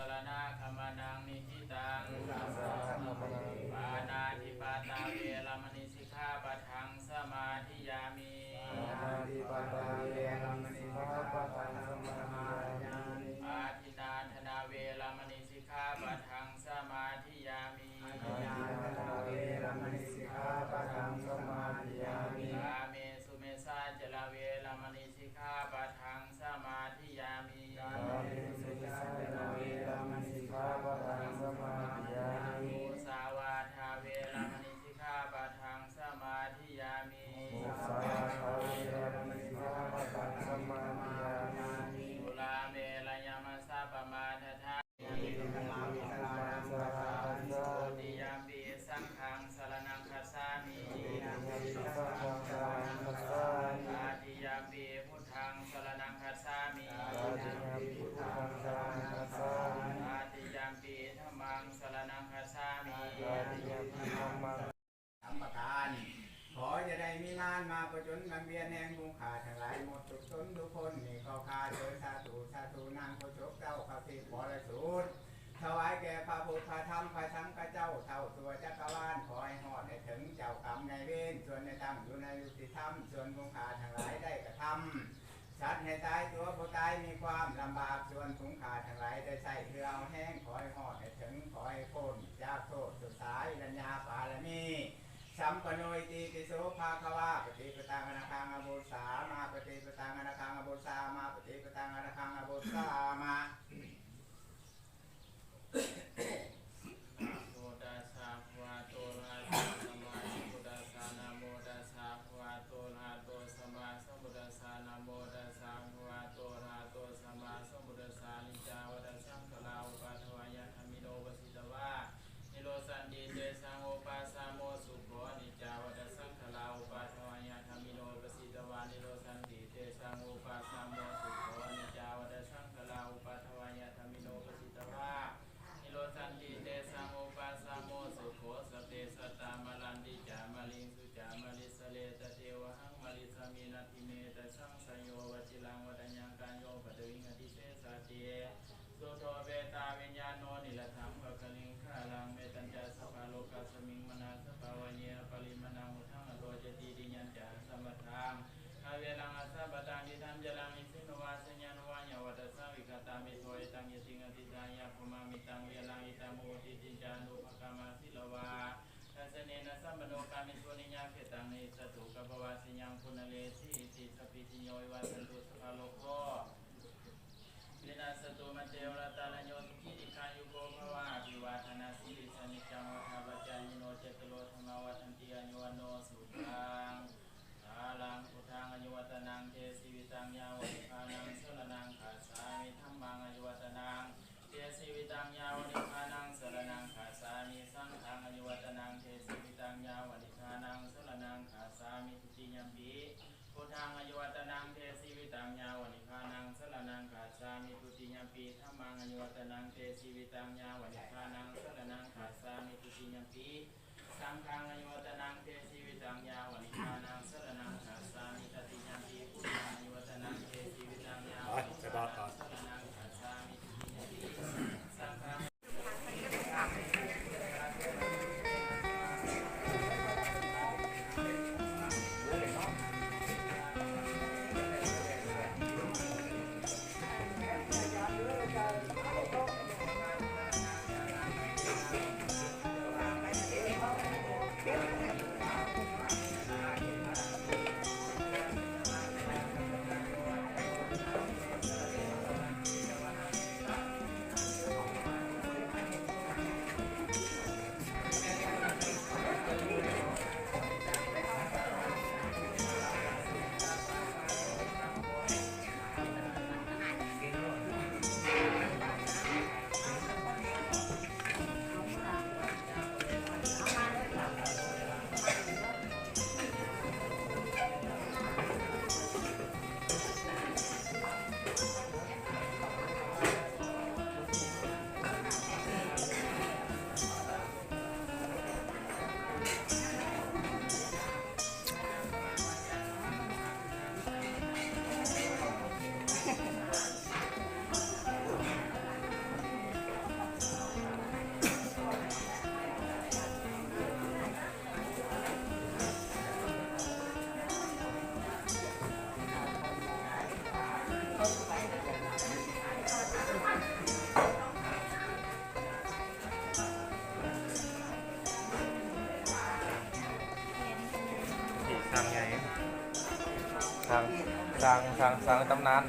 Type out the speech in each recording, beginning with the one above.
ສະລະນະກຳມະນັງນິດຖິຕັງ. ປານາຕິປາຕາເວລະມະນີ ສິກຂາປະທັງສະມາທິຍາມິ. ປານາຕິປາຕາເວລະມະນີ ສິກຂາປະທັງສະມາທິຍາມິ. ອາທິນນາທານາເວລະມະນີ ສິກຂາປະທັງສະມາທິຍາມິ. ອາທິນນາທານາເວລະມະນີ ສິກຂາປະທັງສະມາທິຍາມິ. ກາເມສຸມິດສາຈາລາເວລະມະນີ ສິກຂາປະທັງສະມາທິຍາມິ. ກາເມສຸມິດສາຈາລາເວລະມະນີ ສິກຂາປະທັງສະມາທິຍາມິ. ມຸສາວາທາເວລະມະນີ ສິກຂາປະທັງສະມາທິຍາມິ. ມຸສາວາທາເວລະມະນີ ສິກຂາປະທັງສະມາທິຍາມິ. ສຸລາເມລະຍະມັດສະປະມາທະຖາ ຕິຍາມປີ ສັງຄັງສະລະນັງຄັດສາມິ. ຕະຕິຍາມປີ ທຳມັງສະລະນັງຄັດສາມິ. ຕະຕິຍາມປີ ພຸດທັງສະລະນັງຄັດສາມິ. ຕະຕິຍາມປີ ພຸດທັງສະລະນັງຄັດສາມິ. ຕະຕິຍາມປີ ທຳມັງສະລະນັງຄັດສາມິ. ຕະຕິຍາມປີ ທຳມັງ ສຳປະທານ ຂໍຢ່າໄດ້ມີມານມາຜະຈົນບັງບຽນແຫ່ງໝູ່ຂ້າທັງຫຼາຍໝົດທຸກຕົນທຸກຄົນ ນີ້ຂໍຂ້າເຊີນສາທຸ ສາທຸນຳໂຄສົກເຈົ້າພະສິບບໍລິສຸດ ຖວາຍແກ່ພະພຸດ ພະທຳ ພະສັງຄະເຈົ້າ ເທົ່າທົ່ວຈັກກະວານ ຂໍໃຫ້ຮອດໃຫ້ເຖິງເຈົ້າກຳນາຍເວນ ສ່ວນໃຫ້ຕັ້ງຢູ່ໃນຍຸຕິທຳ ສ່ວນໝູ່ຂ້າທັງຫຼາຍໄດ້ກະທຳ ສັດໃຫ້ຕາຍຕົວບໍ່ຕາຍ ມີຄວາມລຳບາກ ສ່ວນຝູງຂ້າທັງຫຼາຍໄດ້ໃຊ້ເຫື່ອເອົາແຮງ ຂໍໃຫ້ຮອດໃຫ້ເຖິງ ຂໍໃຫ້ພົ້ນຈາກໂທດສຸດສາຍ ລັນຍາປາລະມີ ສຳປະໂນອິຕິປິໂສພະຄະວາ ປະຕິປະຕັງອະນະຄັງອະບູຊາມະ ປະຕິປະຕັງອະນະຄັງອະບູຊາມະ ປະຕິປະຕັງອະນະຄັງອະບູຊາມະ. ນະໂມຕັດສະ ພະຄະວະໂຕ ອະລະຫະໂຕ ສຳມາສຳພຸດທັດສະ ນະໂມຕັດສະ ພະຄະວະໂຕ ອະລະຫະໂຕ ສຳມາສຳພຸດທັດສະ ນະໂມຕັດສະ ພະຄະວະໂຕ ອະລະຫະໂຕ ສຳມາສຳພຸດທັດສະ ອະນິດຈັງ ອະວັດຕະສັງ ຂາລາ ອຸປາທະວາຍະ ທຳມິໂນ ປະສິດຕະວາ ນິໂຣສັນຕິ ເຕສັງ ໂອປາສະໂມ ສຸໂຂ ອະນິດຈັງ ອະວັດຕະສັງ ຂາລາ ອຸປາທະວາຍະ ທຳມິໂນ ປະສິດຕະວາ ນິໂຣສັນຕິ ເຕສັງ ໂອປາສະໂມ ສຸໂຂ ອະນິດຈັງ ອະວັດຕະສັງ ຂາລາ ອຸປາທະວາຍະ ທຳມິໂນ ປະສິດຕະວາ ນິໂຣສັນຕິ ເຕສັງ ໂອປາສະໂມ ສຸໂຂ ສັບເພ ສັດຕາ ມະລັນຕິ ຈາ ມະລິງ ສຸ ຈາ ມະລິສະເລ ຕະເທວະຫັງ ມະລິສາມິ ນັດຖິເມ ຕະສັງສະໂຍ ວະຈິລັງ ວະດະຍັງ ກາໂຍ ປະດະວິງ ອະທິເສສະຕິ ສຸໂທ ເປຕາ ວິນຍາໂນ ນິລະທັງ ພະຄະລິງຄາລັງ ເມຕັນຈະ ສັບພະໂລກັສມິງ ມະນາສະປາວະເຍ ອະປະລິມານາ ມຸທັງ ອະໂລຈະຕິ ຕິຍັນຈະ ສະມັດທັງ ອະເວລັງ ອະສະບະຕັງ ທິດທັນ ຈະລັງ ນິສິນນະວາ ໄຊຍານຸວາ ຍາວັດຕະສາ ວິຄະຕາ ເມໂທ ເອຕັງ ຍະຕິງ ອະທິດຖາຍະ ພູມາມິຕັງ ວິຫາລັງ ອິດຕະມຸ ໂຫຕິ ຕິນຈານຸພະກຳມະ ສິລະວາ ທັດສະເນນະ ສຳປັນໂນ ກາເມສຸ ນິຍາເຂດຕັງ ນະຫິດສະຕຸ ກັບພະວາ ຊະຍັງ ປຸນນະເລສີ ອິຕິ ສັບພີຕິໂຍ ວິວັດສັນຕຸ ສັບພະໂລໂຄ ວິນັດສະຕຸ ມະເຕວະ ລັດຕາລະໂຍ ສຸຂີ ດີຄາຍຸໂກ ພະວະ ອະພິວາທະນະສີລິສະນິຈຈັງ ວະທາປະຈາຍິໂນ ຈາຕຸໂລ ທຳມາ ວັດທັນຕິ ອາຍຸວັນໂນ ສຸຂັງ ພະລັງ ພຸດທັງ ອາຍຸວັດຕະນັງ ເຕ ຊີວິຕັງ ຍາວະ ນິບພານັງ ສະລະນັງ ຄັດສາມິ ທຳມັງ ອາຍຸວັດຕະນັງ ເຕ ຊີວິຕັງ ຍາວະ ນິບພານັງ ສະລະນັງ ຄັດສາມິ ສັງຄັງ ອາຍຸວັດຕະນັງ ເຕ ຊີວິຕັງ ຍາວະ ນິບພານັງ ສະລະນັງ ຄັດສາມິ ທຸຕິຍຳປີ ພຸດທັງ ອາຍຸວັດຕະນັງ ເຕ ຊີວິຕັງ ຍາວະ ນິບພານັງ ສະລະນັງ ຄັດສາມິ ທຸຕິຍຳປີ ທຳມັງ ອາຍຸວັດຕະນັງ ເຕ ຊີວິຕັງ ຍາວະ ນິບພານັງ ສະລະນັງ ຄັດສາມິ ທຸຕິຍຳປີ ສັງຄັງ ອາຍຸວັດຕະນັງ ເຕ ຊີວິຕັງ ຍາວະ ນິບພານັງ ສະລະນັງ ຄັດສາມິ ຕະຕິຍຳປີ ພຸດທັງ ອາຍຸວັດຕະນັງ ເຕ ຊີວິຕັງ ຍາວະ ນິບພານັງ ສະລະນັງ ຄັດສາມິ ທຸຕິຍຳປີ ສັງຄັງ ສ້າງ ສ້າງ ສ້າງໃນຕຳນານ.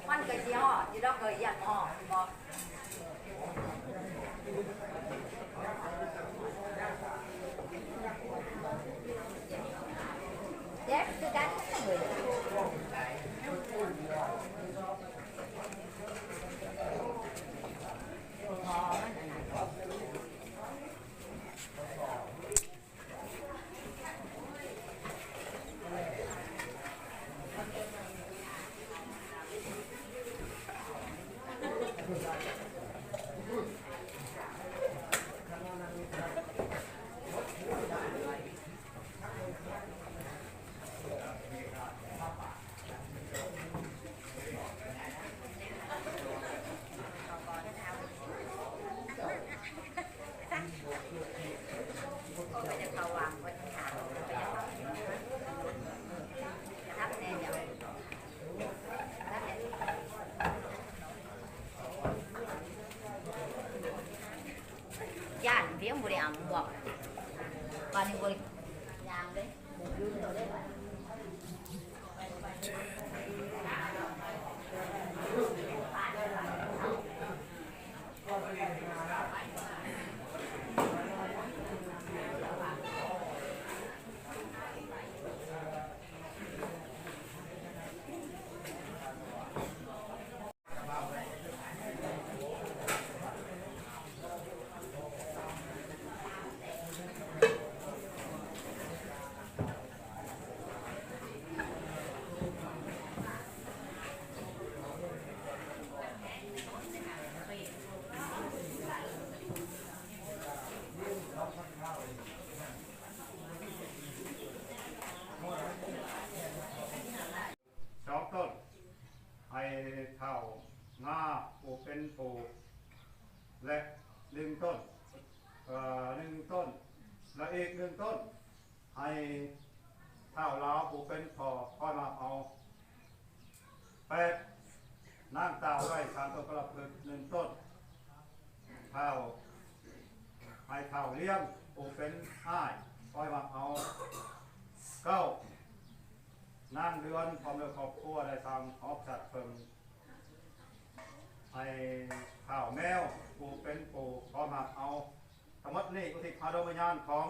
ມັນກໍຊິຮອດຢູ່ດອກເອີຍ ຢ້ານບໍ່ຮອດ ແມ່ນບໍ່? ແຈກຄືກັນເລີຍ. ຢ້ານພຽງບໍ່ໄດ້ອຳບອກ ປານນີ້ບໍ່ໄດ້ຍາມເດ້. ສອງຕົ້ນ ໃຫ້ທ້າວງາຜູ້ເປັນຜູ້ ແລະ ໜຶ່ງຕົ້ນ ເອີ ໜຶ່ງຕົ້ນ ແລະ ອີກໜຶ່ງຕົ້ນ ໃຫ້ທ້າວລາວຜູ້ເປັນພໍ່ ຄອຍມາເອົາ. ແປດ ນາງຕ່າວໄດ້ສາມຕົ້ນປະລະພຶດ ໜຶ່ງຕົ້ນ ທ້າວ ໃຫ້ທ້າວລ້ຽງຜູ້ເປັນອ້າຍ ຄອຍມາເອົາ. ເກົ້າ ນາງເດືອນພ້ອມດ້ວຍຄອບຄົວໄດ້ສ້າງຫອປາສາດເພິ່ງ ໃຫ້ທ້າວແມວຜູ້ເປັນ ດວງວິນຍານຂອງ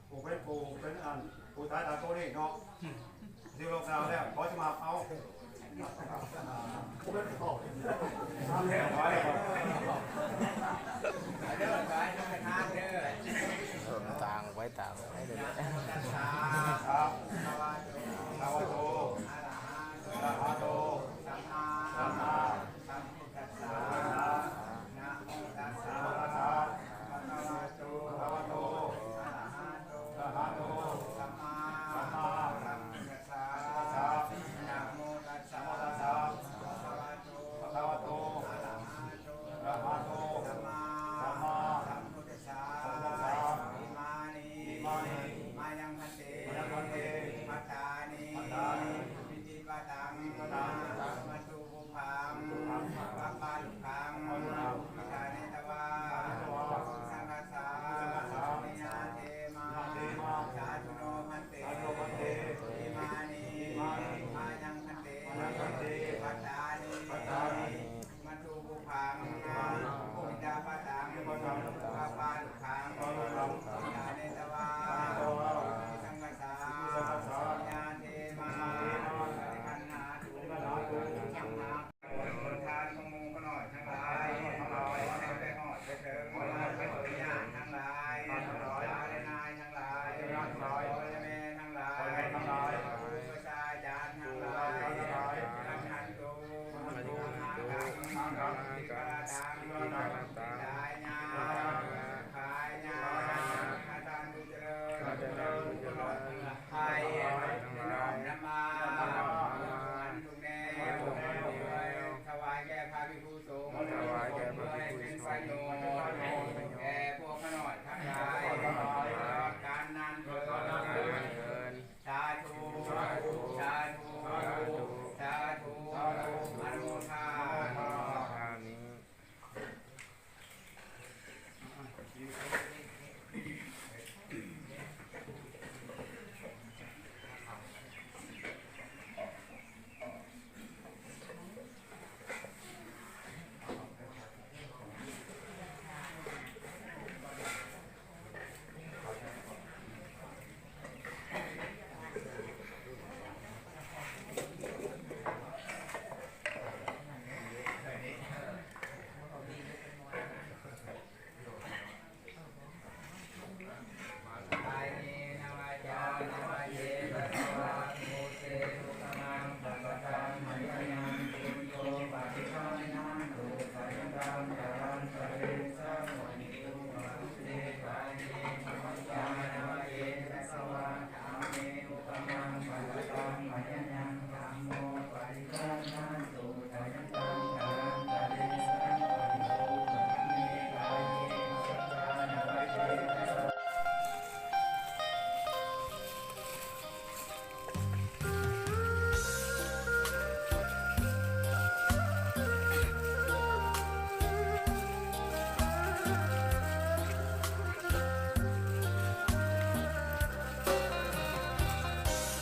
ຜູ້ເປັນ ຜູ້ເປັນອັນ ຜູ້ຕາຍຕາໂຕນີ້ເນາະ ທີ່ລວງໜ້າແລ້ວ ຂໍຈະມາເອົາ ເອີ ຕ່າງໄວ້ ຕ່າງໄວ້ເດີ ຄະວະໂຕ ອະລະຫະໂຕ ສຳມາ ສຳມາ ສຳພຸດທັດສະ ນະໂມຕັດສະ ພະຄະວະໂຕ ອະລະຫະໂຕ ສຳມາ ສຳພຸດທັດສະ ນະໂມຕັດສະ ພະຄະວະໂຕ ອະລະຫະໂຕ ສຳມາ ສຳພຸດທັດສະ ອິມານິ ມາຍັງພັນເຕ ພັດຕານິ ອິຕິປະຕັງ ມັນຕຸ ບຸບພັງ ປັບປະລຸກຂັງ ປະກາເນຕະວາ ສັງຄັດສາ ຍາເທມະ ສາທຸໂນພັນເຕ ອິມານິ ມາຍັງພັນເຕ ພັດຕານິ ມັນຕຸ ບຸບພັງ ອິດຕະປະຕັງ ປັບປະລຸກຂັງ ປະກາເນຕະວາ ສັງຄັດສາ ຍາເທມະ ປະຕິຄັນຫາຕຸ ທານຂອງໝູ່ຂ້ານ້ອຍທັງຫຼາຍ ຂໍໃຫ້ໄປຮອດໄປເຖິງ ຍາດທັງຫຼາຍ ຊາວແລະນາຍທັງຫຼາຍ ພໍ່ແລະແມ່ທັງຫຼາຍ ຄູບາອາຈານທັງຫຼາຍ ລັກຂັນຕຸ ມະນຸດທາງກັງ ວິກະລະຕັງ ສາຍຍາ ຂາຍຍາ ອາຈານບຸນຈະເລີນ ໃຫ້ນ້ອມນຳມາ ອັນທຸກແນວ ຖວາຍແກ່ພະພິກຂຸສົງ ຂໍໃຫ້ເປັນປະໂຫຍດແກ່ພວກຂ້ານ້ອຍທັງຫຼາຍ ຕະຫຼອດການນານເທີນ ສາທຸ ສາທຸ ສາທຸ ອະນຸໂມທາມິ.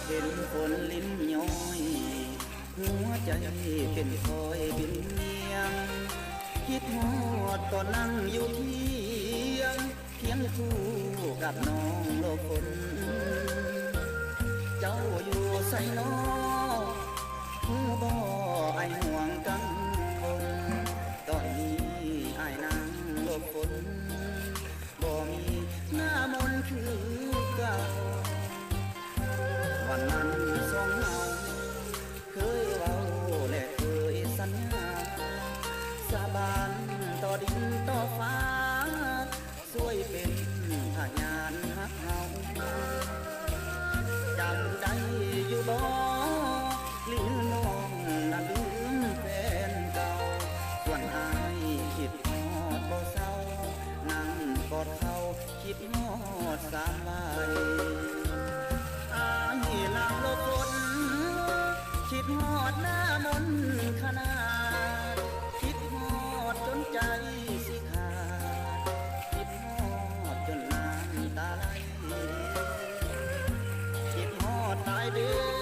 ເຫັນຝົນລິນຍ້ອຍ ຫົວໃຈເປັນຄອຍບິນວຽງ ຄິດຮອດຕອນນັ່ງຢູ່ຄຽງ ຄຽງຄູ່ກັບນ້ອງໂລກຝົນ ເຈົ້າຢູ່ໃສນໍ ຮູ້ບໍ່ອ້າຍຫ່ວງກັງວົນ ຕອນນີ້ອ້າຍນັ່ງໂລກຝົນ ບໍ່ມີໜ້າມົນຄືເກົ່າ ວັນນັ້ນສອງເຮົາ ເຄີຍເວົ້າແລະເຄີຍສັນຍາ ສາບານຕໍ່ດິນຕໍ່ຟ້າ ຊ່ວຍເປັນພະຍານຮັກເຮົາ ຈຳໄດ້ຢູ່ບໍ່ ຫຼືນ້ອງນັ້ນລືມແຟນເກົ່າ ສ່ວນອ້າຍຄິດຮອດບໍ່ເຊົາ ນັ່ງກອດເຂົາ ຄິດຮອດສາມໄວ ອ້າຍນາງໂລກຝົນ ຄິດຮອດໜ້າມົນຂະໜາດ ຄິດຮອດຈົນໃຈຊິຂາດ ຄິດຮອດຈົນນ້ຳຕາໄຫຼ ຄິດຮອດຕາຍເດີ້